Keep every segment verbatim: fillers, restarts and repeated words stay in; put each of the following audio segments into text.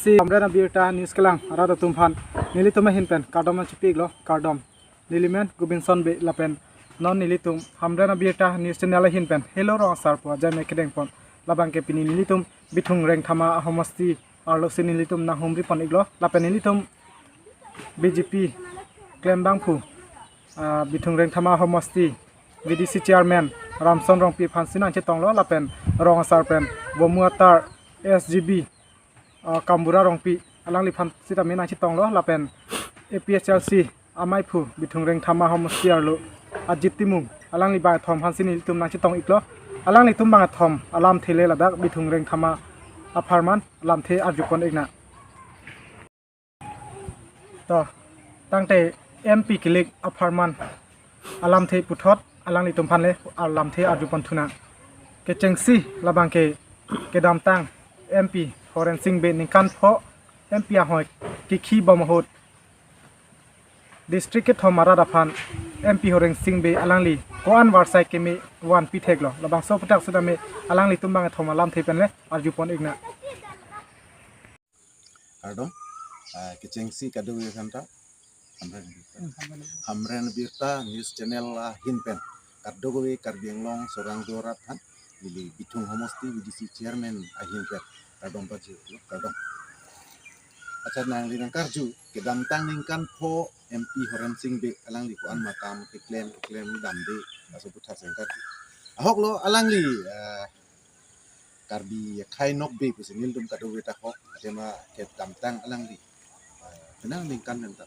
Si Hamren Abirta News kelang arat atum aphan nelitum ahin pen kardom nangchipiklo, kardom. Nelimen Gobinson Bey lapen non nelitum Hamren Abirta News Channel ahin pen helo rong asar pu ajai me kedengpon. Labang ke pini nelitum Bithung Rengthama ahomosti arlosi nelitum nanghumripon iklo lapen nelitum B J P klembangphu, ah, Bithung Rengthama ahomosti V D C Chairman Ramson Rongpi aphansi nangchetonglo lapen rong asar pen Bomu Atar S G B, ah, Kambura Rongpi alangliphan sitame nangchetonglo lapen A P H L C amaiphu Bithung Rengthama ahomosti arlo Ajit Timung alangliphan thom aphansi nelitum nangchetong iklo. Alanglitum bang athom alamthe le ladak Bithung Rengthama apharman alamthe arjupon iknang. To, tangte M P kilik apharman alamthe puthot alanglitum aphan le alamthe arjupon thunang. Kechengsi labang ke kedamtang M P Horensing Bey ningkan pho M P ahoi kikhi bom ahut district kethom arat aphan M P Horensing Bey alangli ko-an varsai keme vanpi theklo. Labangso aphuthak sitame alanglitum bang athom alamthe pen le arjupon iknang. Kardom, ah, kechengsi kadokave aphanta. Hamren, Hamren Abirta News Channel ahin pen kadokave Karbi Anglong sorang dorat aphan neli Bithung homosti V D C Chairman ahin pen kardom pajirlo, kardom. Accha, nangli nangkarju kedamtang ningkan pho M P Horensing Bey alangli ko-an ma kam keklem keklem damde, laso aphuthak si nangkarju. Ahoklo alangli, ah, Karbi akhei nokbe pusi nelitum kadokave ta ahok, athema kedamtang alangli, ah, penang ningkan pen ta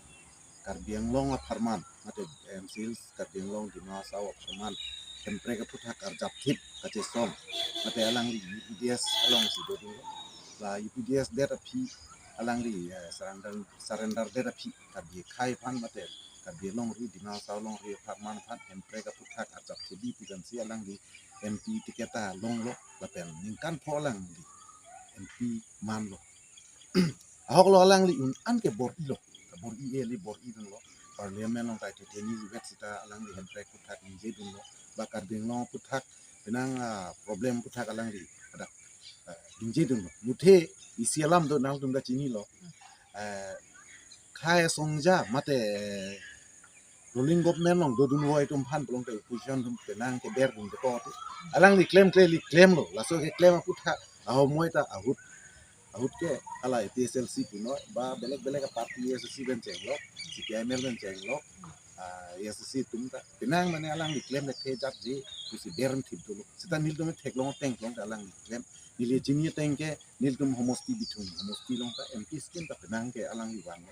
Karbi Anglong apharman, mate M C Hills, Karbi Anglong, Dima Hasao apharman Hemprek aphuthak arjapthip kachesong, mate alangli U P D S alongsi dodunlo. La U P D S det aphi alangli, eh, surrender, surrender det aphi Karbi akhei aphan mate Karbi alongri, Dima Hasao alongri apharman aphan Hemprek aphuthak arjapthip pi pensi alangli M P ticket ta longlo lapen ningkan pho alangli M P manlo. Ahoklo alangli un-an ke bor-ilo, bor-i eli bor-i dunlo. Parliament along ta theni vet sita alangli Hemprek aphuthak ningje dunlo. Ba Karbi Anglong aphuthak penang, ah, problem aphuthak alangli hadak, ah, ningje dunlo. Muthe isi alam do nangtum ta chinilo. Eh, khei asong ja mate ruling government along dodunvoi atum aphan pulote opposition atum penang keber dun depot. Alangli klem kleli klemlo, laso keklem aphuthak ahomoi ta ahut, ahut ke hala A P H L C punoi ba belek belek party A S D C pen chenglok, C P I M L pen chenglok, ah, A S D C atum ta penang mane alangli klem le the jat je pusi ber thip dolo. Sita nelitum theklong ateng pulote alangli klem. Neli chini ateng ke nelitum homosti Bithung homosti along ta M P scheme ta penang ke alangli vanlo.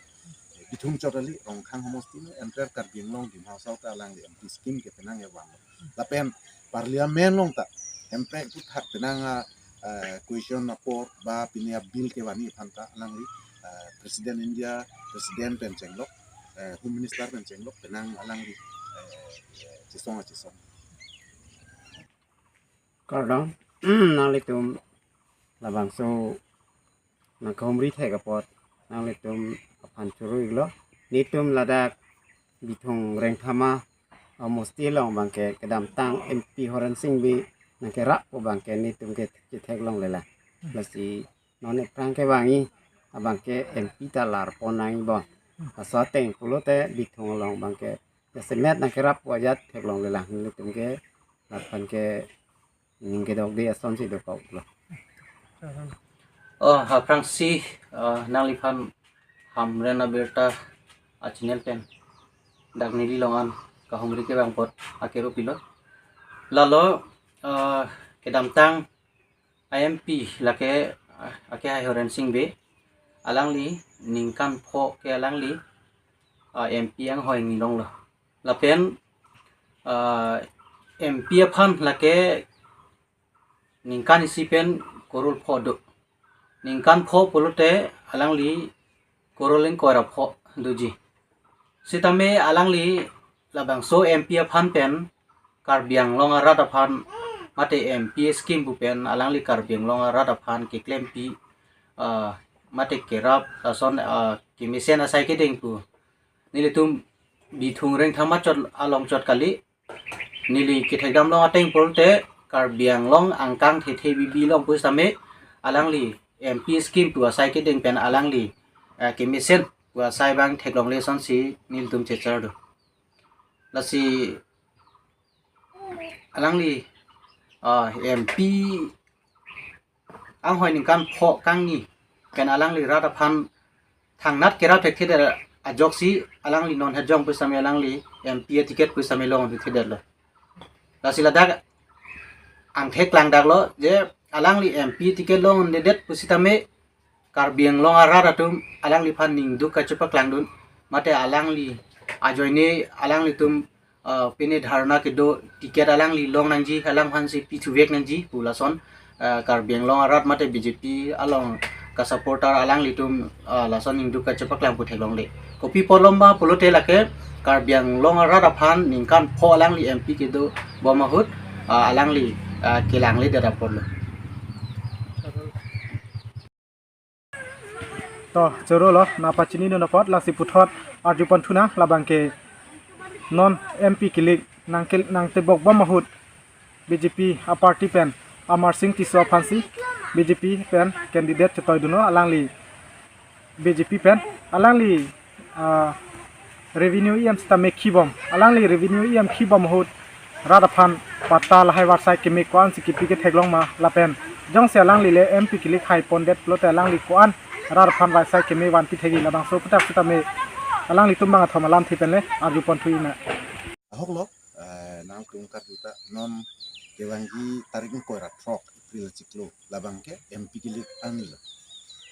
Bithung chot kali, Rongkhang homosti along, entire Karbi Anglong Dima Hasao ta alangli M P scheme ke penang ke vanlo. Lapen Parliament along ta Hemprek aphuthak penang a, eh, question apor ba pine a bill kevanji aphan ta alangli, eh, President India, President pen chenglok, eh, Home Minister pen chenglok penang alangli, eh, chesong chesong. Kardom, nanglitum labangso nangkahumri thek apot nanglitum aphan choro iklo. Nelitum ladak Bithung Rengthama ahomosti along abangke kedamtang M P Horensing Bey nangkerap pu abangke nelitum ke chetheklonglelang. Lasi non aphrang kevangji abangke M P ta larpon nangji bon. Laso ateng pulote Bithung along abangke jasemet nangkerap pu ajat theklonglelang, nelitum ke laphan ke ning kedokde asonsi dokoklo. Oh, aphrangsi, ah, nangliphan Hamren Abirta a channel pen dak neli along an kahumri kevang apot akero pilo. Lalo, ah, kedamtang a M P lake, ah, akehai Horensing Bey, alangli ningkan pho ke alangli, ah, M P anghoi nilonglo. Lapen, ah, M P aphan lake ningkan isi pen korol pho do. Ningkan pho pulote alangli korol ingkoi ra pho doji. Sitame alangli labangso M P aphan pen Karbi Anglong arat aphan mate M P scheme pu pen alangli Karbi Anglong arat aphan keklempi, ah, mate kerap lason, ah, kemesen asai kedeng pu nelitum Bithung Rengthama chot along chot kali. Neli kethekdam long ateng pulote Karbi Anglong angkang thethe bibi long pusitame alangli M P scheme pu asai kedeng pen alangli, eh, kemesen pu asai abang theklongle asonsi nelitum chechar do. Lasi alangli, ah, M P anghoi ningkan pho kangni pen alangli rat aphan thangnat kerap thekthedet ajoksi alangli non hejong pusitame alangli M P a ticket pusitame longdun thekthedetlo. Lasi ladak angthek klangdaklo je alangli M P ticket longdundedet pusitame Karbi Anglong arat atum alangliphan ningduk kachepaklangdun, mate alangli ajoine alanglitum, ah, pine dharna kedo ticket alangli long nangji, alangphansi pithuvek nangji pu lason, ah, Karbi Anglong arat mate B J P along ka supporter alanglitum, ah, lason ningduk kachepaklang pu theklongle. Kopi apotlo ma pulote lake Karbi Anglong arat aphan ningkan pho alangli M P kedobom ahut, ah, alangli, ah, kelangledet apotlo. To, choro lo, nangpachinidun apot, lasi puthot arjupon thunang, labangke non M P kilik nang kil-, nangtebokbom ahut B J P a party pen Amarsing Tisso aphansi B J P pen candidate chetoidunlo, alangli B J P pen, alangli, ah, revenue E M sitame kibom. Alangli revenue E M kibom ahut rat aphan patta lahai varsai keme ko-ansi kipi ketheklong ma lapen jongsi alangli le M P kilik haipondet pulote alangli ko-an rat aphan varsai keme vanpi thekji, labangso aphuthak sitame alanglitum bang athom alamthe pen le arjupon thu-ik nang. Ahoklo, eh, nangtum karjuta non kevangji tarik ingkoi ra throk April achiklo labangke M P kilik arnilo.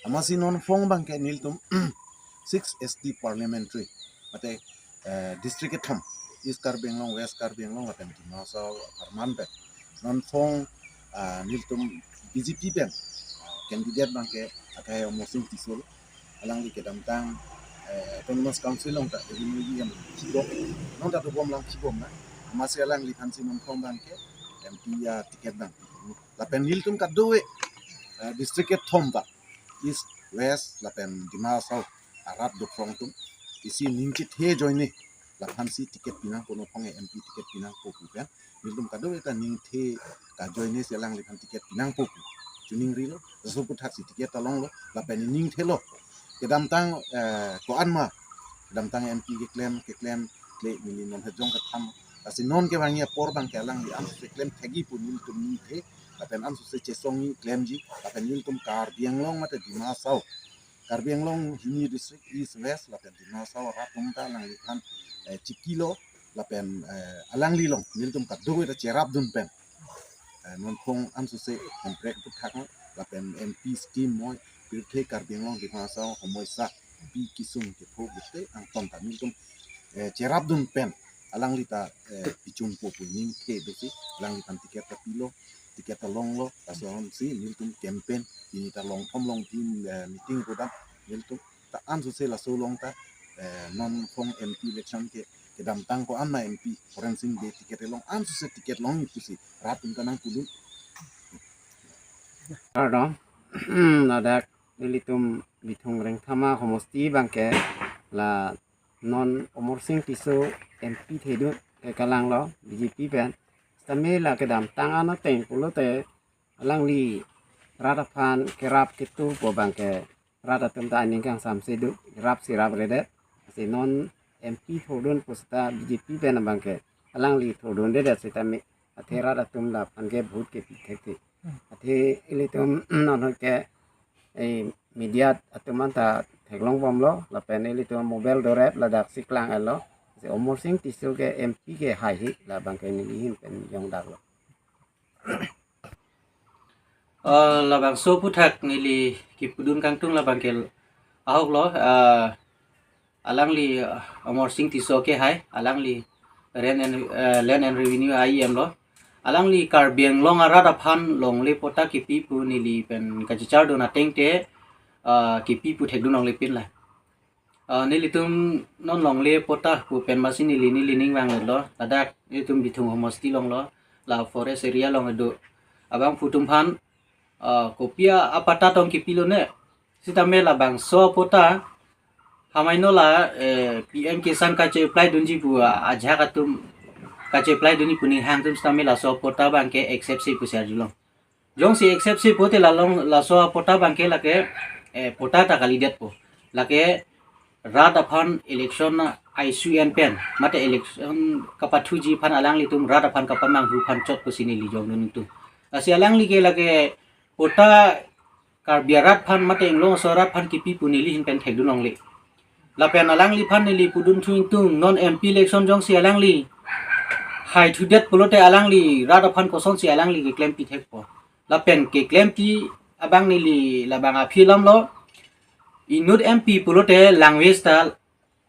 Amatsi non phong abangke nelitum six S T parliamentary, mate, eh, district kethom, East Karbi Anglong, West Karbi Anglong lapen Dima Hasao apharman pen non phong, ah, nelitum B J P pen, ah, candidate abangke akai Amarsing Tisso lo. Alangli kedamtang, eh, Autonomous Council along ta revenue E M kibom, non ta dobom lang kibom na. Amatsi alangliphansi non phong abangke M P a ticket abang. Lapen nelitum kadokave, eh, district kethom ba, East, West lapen Dima Hasao arat dophrong atum isi ning chethe ajoine laphansi ticket pinangpo, non phong M P ticket pinangpo pu pen nelitum kadokave ta ningthe ka ajoinesi alangliphan ticket pinangpo pu chiningrilo, laso aphuthaksi ticket ta longlo, lapen ningthelo. Kedamtang, eh, ko-an ma, kedamtang M P keklem, keklem, kle neli non hejong ketham. Lasi non kevangji apor abangke alangli ansose klem thekji pu nelitum ningthe, lapen ansose chesongji klemji, lapen nelitum Karbi Anglong mate Dima Hasao, Karbi Anglong hini district East West lapen Dima Hasao arat atum ta alangliphan, eh, chikilo, lapen, eh, alangli along nelitum kadokave ta cherapdun pen, eh, non phong ansose Hemprek aphuthak lapen M P scheme moi pirthe Karbi Anglong Dima Hasao homoisa pi kesung ketho bute angton ta nelitum, eh, cherapdun pen alangli ta, eh, pichunpo pu ningthe dosi alangliphan ticket ta pilo, ticket ta longlo, laso ason si nelitum campaign pini ta longthom longphli, eh, meeting kedam, nelitum ta ansose laso along ta, eh, non phong M P election ke kedamtang ko-an ma M P Horensing Bey ticket kelong ansose ticket longji pusi rat atum ta nangpudun. Kardom, ladak ilitum Bithung Rengthama homosti abangke la non Amarsing Tisso M P thedun ke kalanglo B J P pen. Sitame la kedamtang an ateng pulote alangli rat aphan kerap ketupo abangke rat atum ta aning kangsamse do, rapsi rapredet. Lasi non M P thordun pusita B J P pen abangke alangli thordundedet sitame athe rat atum laphan ke vote kepi thekthe. Athe ilitum non ahut ke eh, media atum anta theklongbomlo, lapen ilitum mobile dorep ladaksi klang-etlo. Lasi Amarsing Tisso ke M P ke haihei, labangke neli ahin pen jongdaklo. Eh, labangso aphuthak neli kipudun kangtung labangke ahoklo, eh, alangli, eh, Amarsing Tisso ke hai, alangli Land and, eh, Land and Revenue a E M lo. Alangli Karbi Anglong arat aphan longle patta kipi pu neli pen kachechardun ateng te, eh, kipi pu thekdun longle pin la. Eh, nelitum non longle patta pu pen masi neli neli ning vanglo. Ladak nelitum Bithung homosti along lo, la forest area along do. Abangphu atum aphan, eh, kopi a patta tong kipilone. Sitame labangso patta, hamai no la, eh, P M Kisan kache-apply dunji pu, ah, ajahak atum kache-apply dunji pu ning hang atum sitame laso patta abangke accept si pusi arjulong. Jongsi accept si pulote la along laso apatta abangke lake, eh, patta ta kalidetpo. Lake rat aphan election na issue en pen, mate election kapathuji aphan alanglitum rat aphan kapamanghu aphan chot pusi neli jongdun ningtung. Lasi alangli ke lake patta Karbi arat aphan mate inglong aso arat aphan kipi pu neli ahin pen thekdun longle. Lapen alangliphan neli pudun thu ningtung, non M P election jongsi alangli haithudet pulote alangli rat aphan kosonsi alangli keklempi thekpo. Lapen keklempi abang neli labang aphi alam lo. Inut M P pulote language ta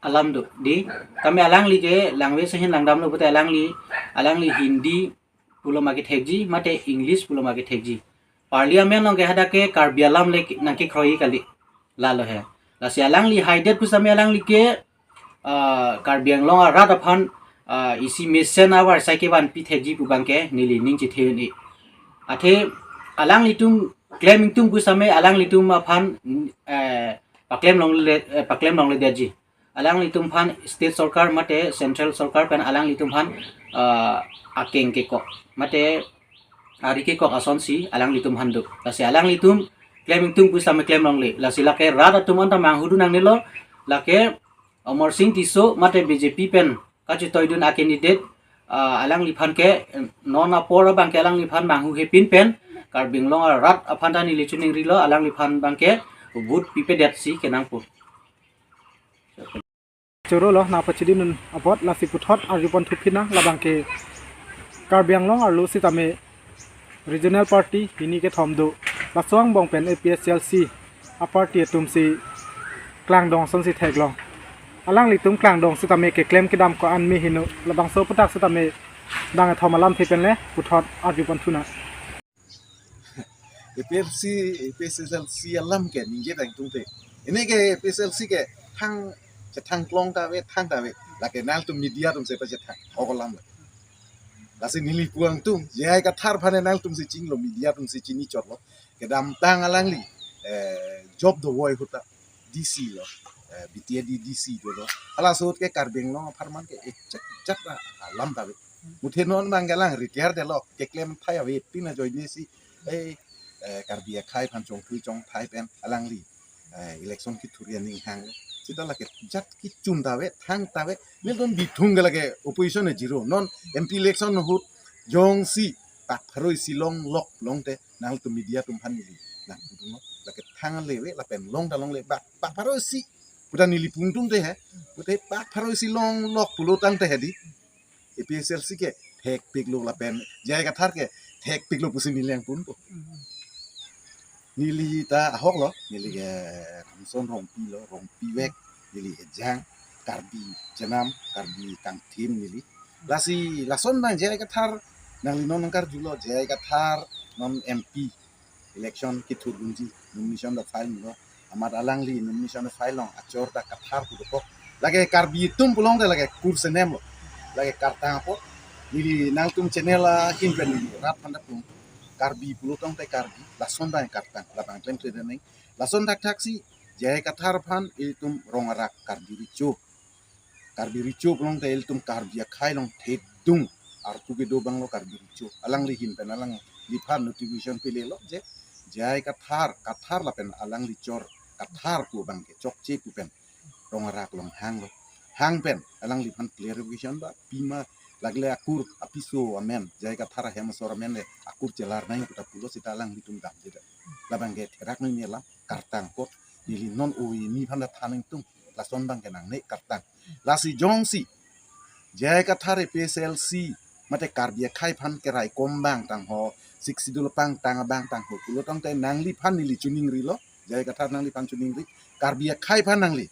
alam do, dei. Tame alangli ke language ahin langdamlo pulote alangli, alangli Hindi pulo ma kethekji, mate English pulo ma kethekji. Parliament along ke hadak ke Karbi alam le nangkekroi kali. Lalo he. Lasi alangli haidet pusitame alangli ke, ah, Karbi Anglong arat aphan, ah, isi mesen avarsai kevanpi thekji pu abangke neli ning chethe un-e. Athe alanglitum klem ingtung pusitame alanglitum aphan, eh, paklem longle, eh, paklem longledetji. Alanglitum aphan state sorkar mate central sorkar pen alanglitum aphan, ah, akeng kekok mate ari kekok asonsi alanglitum aphan do. Lasi alanglitum klem ingtung pusitame klem longle. Lasi lake rat atum anta manghudun nangnelo, lake Amarsing Tisso mate B J P pen kachetoidun a candidate, ah, alangliphan ke, eh, non apor abangke alangliphan manghuhepin pen Karbi Anglong arat aphan ta neli chiningrilo, alangliphan abangke vote pipedetsi kenangpo. Choro lo nangpachidun apot, lasi puthot arjupon thuphi nang, labangke Karbi Anglong arlo sitame regional party hini kethom do. Laso angbong pen A P H L C aparty atumsi klangdong asonsi theklong. Alanglitum klangdong sitame keklem kedam ko-an me heno, labangso aputhak sitame bang ethom alamthe pen le puthot arjupon thu nang. A P H L C, A P H L C alam ke ningje dang tungte. Ini ke A P H L C ke thang, chethang klong ta ave, thang ta ave. Lake nangtum media atumsi pachethang, thok alam le. Lasi neli puang tung, J I Kathar aphan nangtumsi chinglo, media atumsi chini chotlo. Kedamtang alangli, eh, job dovoi ahut ta D C lo, eh, B T A D D C dolo. Halaso ahut ke Karbi Anglong apharman ke ejat jat ra alam ta ave. Muthe non abangke alang retire detlo, keklem thai avepin ajoinesi, eh, eh, Karbi akhei aphan chongthui chongthai pen alangli, eh, election kethur aning hang. Seta lake jat kechun ta ave, thang ta ave, nelitum bithung ke lake opposition a zero. Non M P election ahut jongsi pak pharo isi longlok pulote nangtum media atum aphan neli nangpudunlo, lake thang le ave lapen long ta longle, pak, pak pharo isi puta neli pung tungte he, puta pak pharo isi longlok pulo tangte he dei, A P H L C ke thekpiklo lapen J I Kathar ke thekpiklo pusi neli nangpunpo. Neli ta ahok lo, neli ke Ramson Rongpi lo, Rongpi vek, neli ejang, Karbi chenam, Karbi kangthim neli. Lasi lason abang J I Kathar, nangli non nangkarjulo, J I Kathar non M P election kethurdunji, nomination ta file lo. Amat alangli nomination file long, achor ta Kathar pu dokok. Lake Karbi atum pulote lake kursenem lo. Lake kartang apot. Neli nangtum channel ahin pen neli rat aphan ta pung. Karbi pulo tangte Karbi, lason abang kartang, labang klemkle nang. Lason thakthak si, J I Kathar aphan ilitum rong arak Karbi Recho. Karbi Recho pulote ilitum Karbi akhei along thedung arpu kedo abang lo Karbi Recho. Alangli ahin pen alangliphan notification pile lo je, J I Kathar, Kathar lapen alangli chor Kathar pu abangke chokche pu pen rong arak along hang lo. Hang pen alangliphan clarification ba pima, lagle akur apiso amen, J I Kathar ahem asor amen le akur chelar nai puta pulo seta alanglitum damde. Labangke therak noi me alam kartang apot, neli non oi mi aphan ta than ingtung, lason abangke nangne kartang. Lasi jongsi J I Kathar A P H L C mate Karbi akhei aphan keraikom abang tangho, Sixth Schedule pangtang abang tangho pulo tangte nangliphan neli chiningrilo, J I Kathar nangliphan chiningri, Karbi akhei aphan nangli,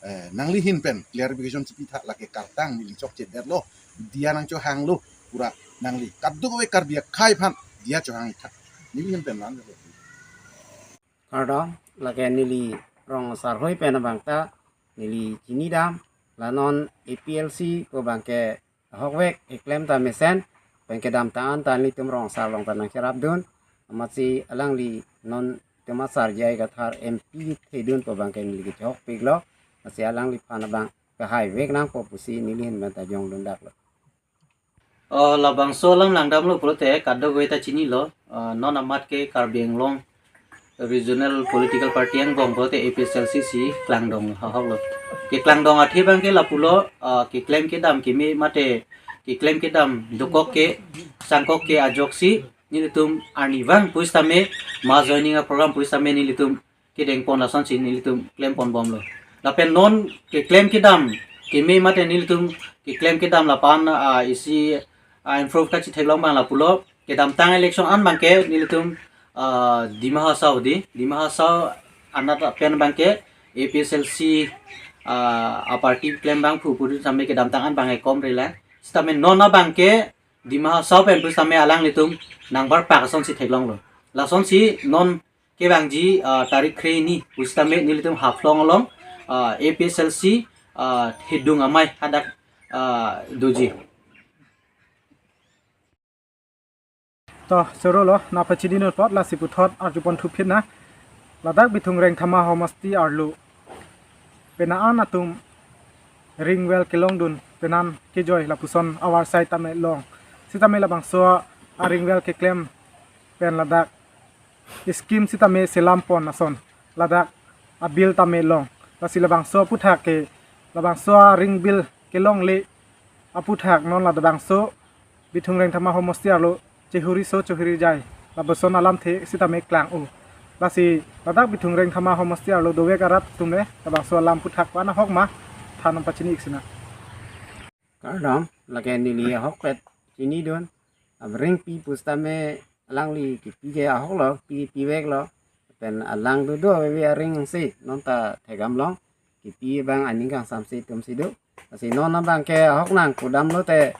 eh, nangli ahin pen clarification chipi tha, lake kartang neli chokchedetlo, diya nangchohanglo pura nangli, kadokave Karbi akhei aphan diya chohang tha, neli ahin pen nanlo. Kardom, lake neli rong asar hoi pen abang ta neli chinidam, la non A P H L C pu abangke ahokvek, keklem ta mesen, pen kedamtang an ta nelitum rong asar along ta nangcherapdun, amatsi alangli non itum asar J I Kathar M P thedun pu abangke neli kechokpiklo, amatsi alangliphan abang kehaivek nangpo pusi neli ahin pen ta jongdundaklo. Oh, labangso alam langdamlo pulote kadokave ta chinilo. Ah, non amat ke Karbi Anglong Regional Political Party angbong pulote A P H L C si klangdong ahoklo. Keklangdong athe abangke lapulo, ah, keklem kedam keme mate keklem kedam dokok ke sangkok ke ajoksi nelitum arnivang pusitame mass joining a-program pusitame nelitum kedengpon lasonsi nelitum klemponbomlo. Lapen non keklem kedam keme mate nelitum keklem kedam lapen, ah, isi, ah, improve kachitheklong abang lapulo. Kedamtang election an abangke nelitum, ah, Dima Hasao di, Dima Hasao anat pen abangke A P H L C, ah, a-party klem abang phu puri sampai kedamtang an abangke kom rela. Sitame non abangke Dima Hasao pen pusitame alanglitum nangbarpak asonsi theklonglo. Lasonsi non kevangji, ah, tarik kre-hini pusitame nelitum Haflong along, ah, A P H L C, ah, Thedung Amei hadak, ah, doji. To, chorolo, nangpachini non apot lasi puthot arjupon thuphit na. Ladak Bithung Rengthama Homosti arlo penang an atum ring well kelongdun, penang kejoi lapuson avarsai tame long. Sitame labangso a-ring well keklem pen ladak scheme sitame selampon ason ladak a-bill tame long. Lasi labangso aphuthak ke, labangso a-ring bill kelongle aphuthak non labangso Bithung Rengthama Homosti arlo chehuri so chehuri jai lapuson alamthe sitame klang-o. Lasi ladak Bithung Rengthama Homosti arlo dovek arat atum le labangso alam aphuthak ko-an ahok ma, than nangpachini-ik sinang. Kardom, lake neli ahokpet chinidun. Ring pi pusitame alangli kipi ke ahoklo, pi piveklo. Pen alang dodo aveve a-ring si non ta thekdamlong. Kipi abang aning kangsamse atumsi do. Lasi non abangke ahok nang pudamlote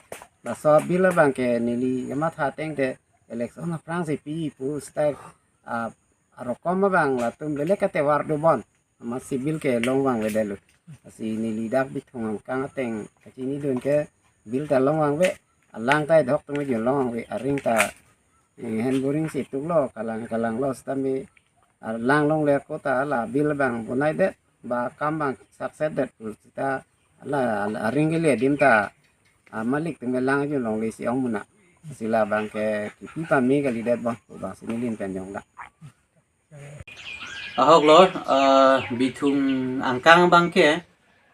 laso a-bill abangke neli kamatha ateng te election aphrangsi pi pu style, ah, arokom abang latum lele kate war dobon. Amatsi bill ke longvang avedetlo. Lasi neli dak Bithung angkang ateng kachinidun ke bill ta longvangve. Alang ta idok tong jun longvangve. A-ring ta, eh, hen boring si tuklo, kalang kalanglo sitame alang longle ko ta la bill abang bonaidet, ba kam abang success det pu sita la, la a-ring kele adim ta, ah, malik atum lang jun longle si ong muna. Lasi labangke kipi pame kalidetbom pu abangsi neli pen jongda. Ahoklo, ah, Bithung angkang abangke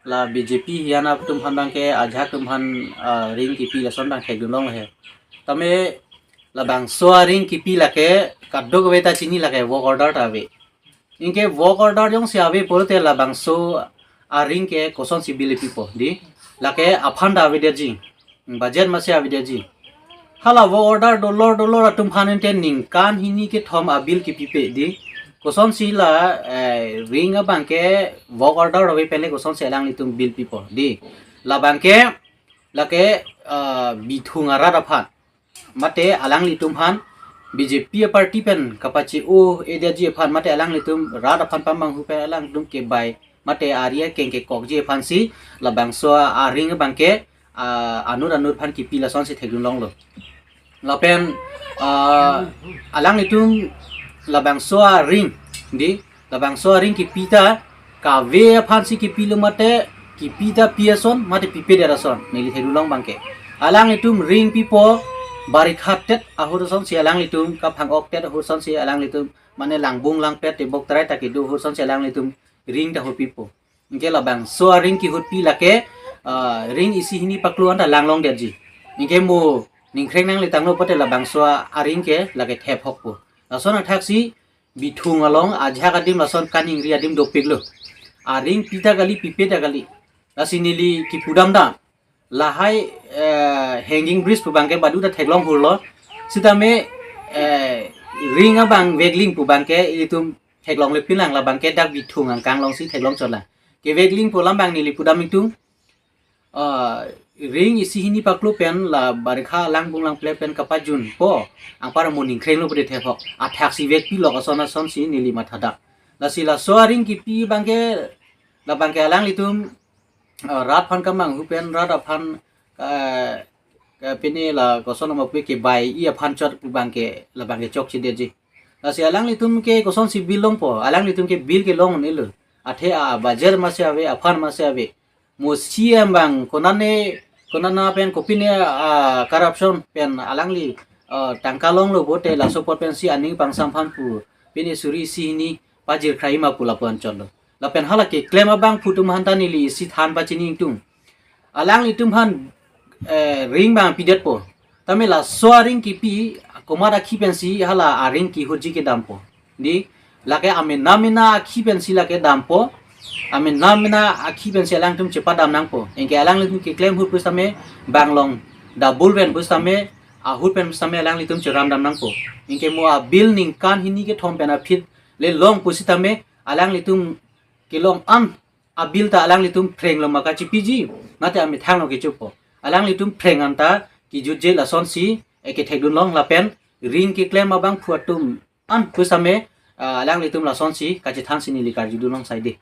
la B J P hian atum aphan abangke ajahak atum aphan, ah, ring kipi lason abang thekdunlong he. Tame labangso a-ring kipi lake kadokave ta chini, lake work order ta ave. Anke work order jongsi ave pulote labangso a-ring ke kosonsi bill pipo di. Lake aphan ta avedetji. Budget masi avedetji. Hala work order dolor dolor atum aphan ente ningkan hini kethom a-bill kipipe di. Kosonsi la, eh, ring abangke work order ave pen le kosonsi alanglitum bill pipo di. Labangke lake, ah, Bithung arat aphan mate alanglitum aphan B J P a-party pen kapache-o-edetji aphan mate alanglitum rat aphan pamanghu pen alanglitum kebai mate ari akeng kekokji aphansi labangso a-ring abangke, ah, anut anut aphan kipi lasonsi thekdunlonglo. Lapen, ah, alanglitum labangso a-ring di, labangso a-ring kipi ta kave aphansi kipilo mate kipi ta pi ason mate pipedet ason neli thekdunlong abangke. Alanglitum ring pipo barikha tet ahut asonsi alanglitum kaphang-ok tet ahut asonsi alanglitum mane langbung langpet tebok tarai ta kedo ahut asonsi alanglitum ring ta hut pipo. Anke labangso a-ring kihutpi lake, ah, ring isi hini paklo anta langlongdetji. Anke mo ningkreng nangle tanglo pulote labangso a-ring ke lake thephokpo. Lason athaksi Bithung along ajahak adim lason kaningri adim dopiklo. A-ring pi ta kali, pipe ta kali. Lasi neli kipudam dam. Lahai, eh, hanging bridge pu abangke badu ta theklong hurlo. Sitame, eh, ring abang vekling pu abangke itum theklongle pinlang, labangke dak Bithung angkang alongsi theklong chotlang. Kevekling pu alam abang neli pudam itum, ah, ring isi hini paklo pen la barikha langbung langpet pen kapajunpo. Anpar mo ningkrenglo pulote thephok. Athaksi vekpilok ason asonsi neli mathadak. Lasi laso a-ring kipi abangke, labangke alanglitum, ah, rat aphan kamanghu pen rat aphan, ah, ka pine la koson ma pu kebai-i aphan chot pu abangke labangke chokchedetji. Lasi alanglitum ke kosonsi bill longpo, alanglitum ke bill kelong un-elo. Athe a-budget masi ave, aphan masi ave. Mo C M abang konane Konat na pen kopine, ah, corruption pen alangli, ah, tangka longlo pote laso apot pensi aning pangsam aphan pu pine suri isi hini pajir krai ma pu lapu anchotlo. Lapen hala keklem abangphu atum aphan ta neli isi than pachini ingtung. Alanglitum aphan, eh, ring abang pidetpo. Tame laso aring kipi komat akhi pensi hala aring kihutji kedampo. Di, lake amena mena akhi pensi lake dampo. Amena mena akhi pensi alangtum chepadam nangpo. Anke alanglitum keklem ahut pusitame bang along double pen pusitame, ahut pen pusitame alanglitum cheram dam nangpo. Anke mo abill ningkan hini kethom pen aphi le long pusitame alanglitum kelong an abill ta alanglitum phreng lo ma kachipiji, mate amethang lo kechopo. Alanglitum phreng anta kijutje lasonsi ekethek dun long lapen ring keklem abangphu atum an pusitame, ah, alanglitum lasonsi kachethansi neli karju dun long saide.